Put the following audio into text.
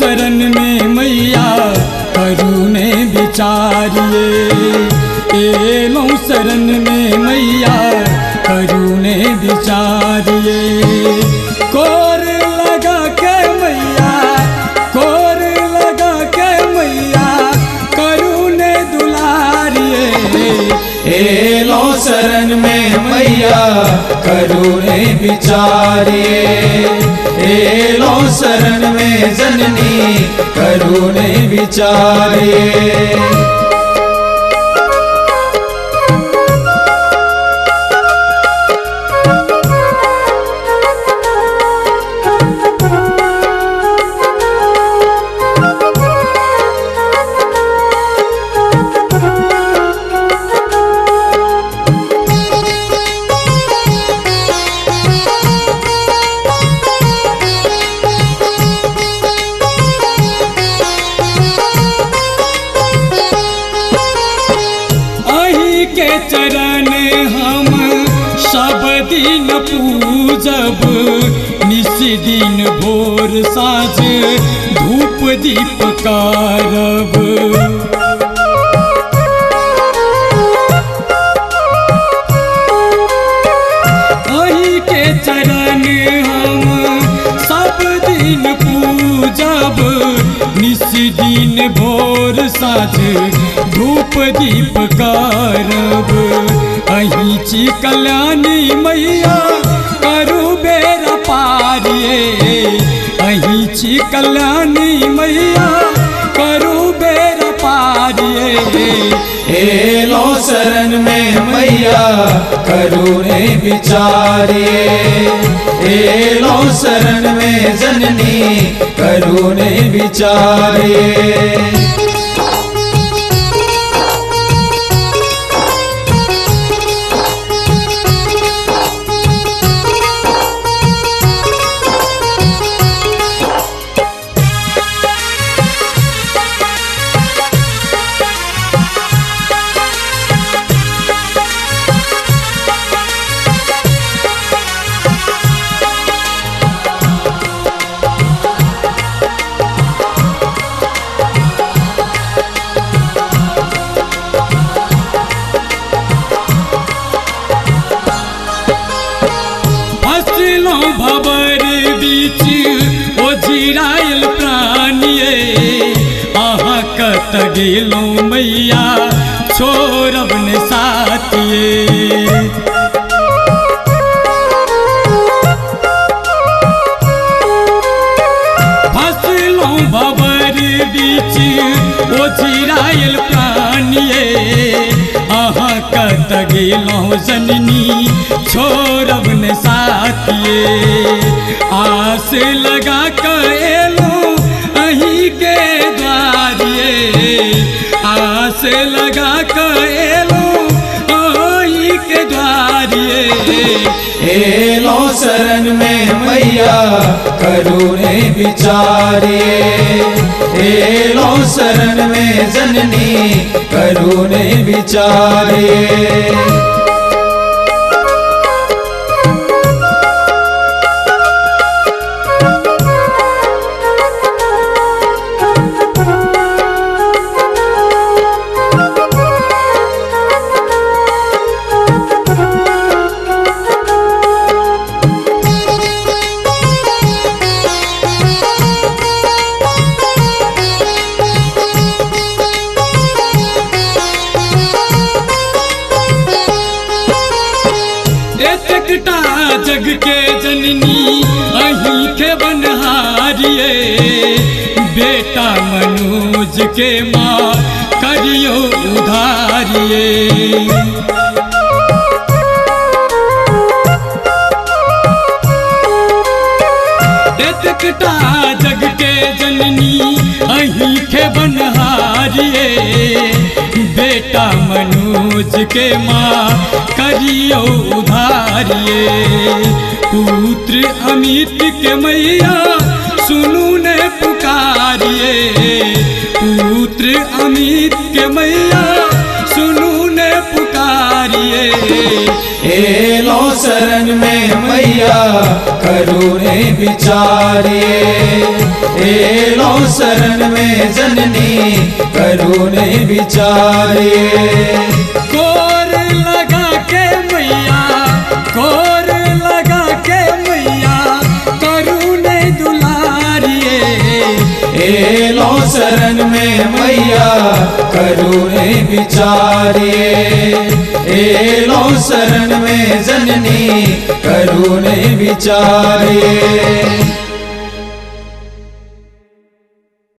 शरण में मैया करुणे विचारिए, एलौं शरण में मैया करुणे विचारिए। कोर लगा के मैया, कोर लगा के मैया करुणे दुलारिए, एलौं शरण में मैया करुणे विचारिए, एलौं शरण में जननी करुणे विचारिए। के चरण हम सब दिन पूजब, निस दिन भोर साँझ धूप दीप करब। अहीं के चरण हम सब दिन पूजब, निस दिन भोर साँझ धूप दीप करब। अहीं छी कल्याणी मैया करू बेरा पारिए, अहीं छी कल्याणी मैया करू बेरा पारिए, एलौं शरण में मैया करुणे विचारिए, एलौं शरण में जननी करुणे विचारिए। भवर बीच ओझरायल प्राणिये, अहाँ कत गेलौं मैया छोड़ब ने साथिये। फसलौं भवर बीच ओझरायल प्राणिये, अहाँ कत गेलौं जननी छोड़ब ने साथिये। आस लगा के एलौं अहीं के द्वारिये, आस लगा के एलौं अहीं के द्वारिये, एलौं शरण में मैया करुणे विचारिए, एलौं शरण में जननी करुणे विचारिए। जग के जननी अहीं के बनहारिये, बेटा मनोज के माँ करियो उधारिये। एतकटा जग के जननी अहीं के बनहारिये, बेटा मनोज के माँ करियो उधारिये। पुत्र अमित के मैया सुनू ने पुकारिये, पुत्र अमित के मैया सुनू ने पुकारिये, एलो शरण में मैया करुणे विचारिए, एलो शरण में जननी करुणे विचारिए। कोर लगा के मैया, कोर लगा के मैया करुणे दुलारिए, एलो शरण में मैया करुणे विचारिए, एलो शरण में जननी करुणे विचारिए।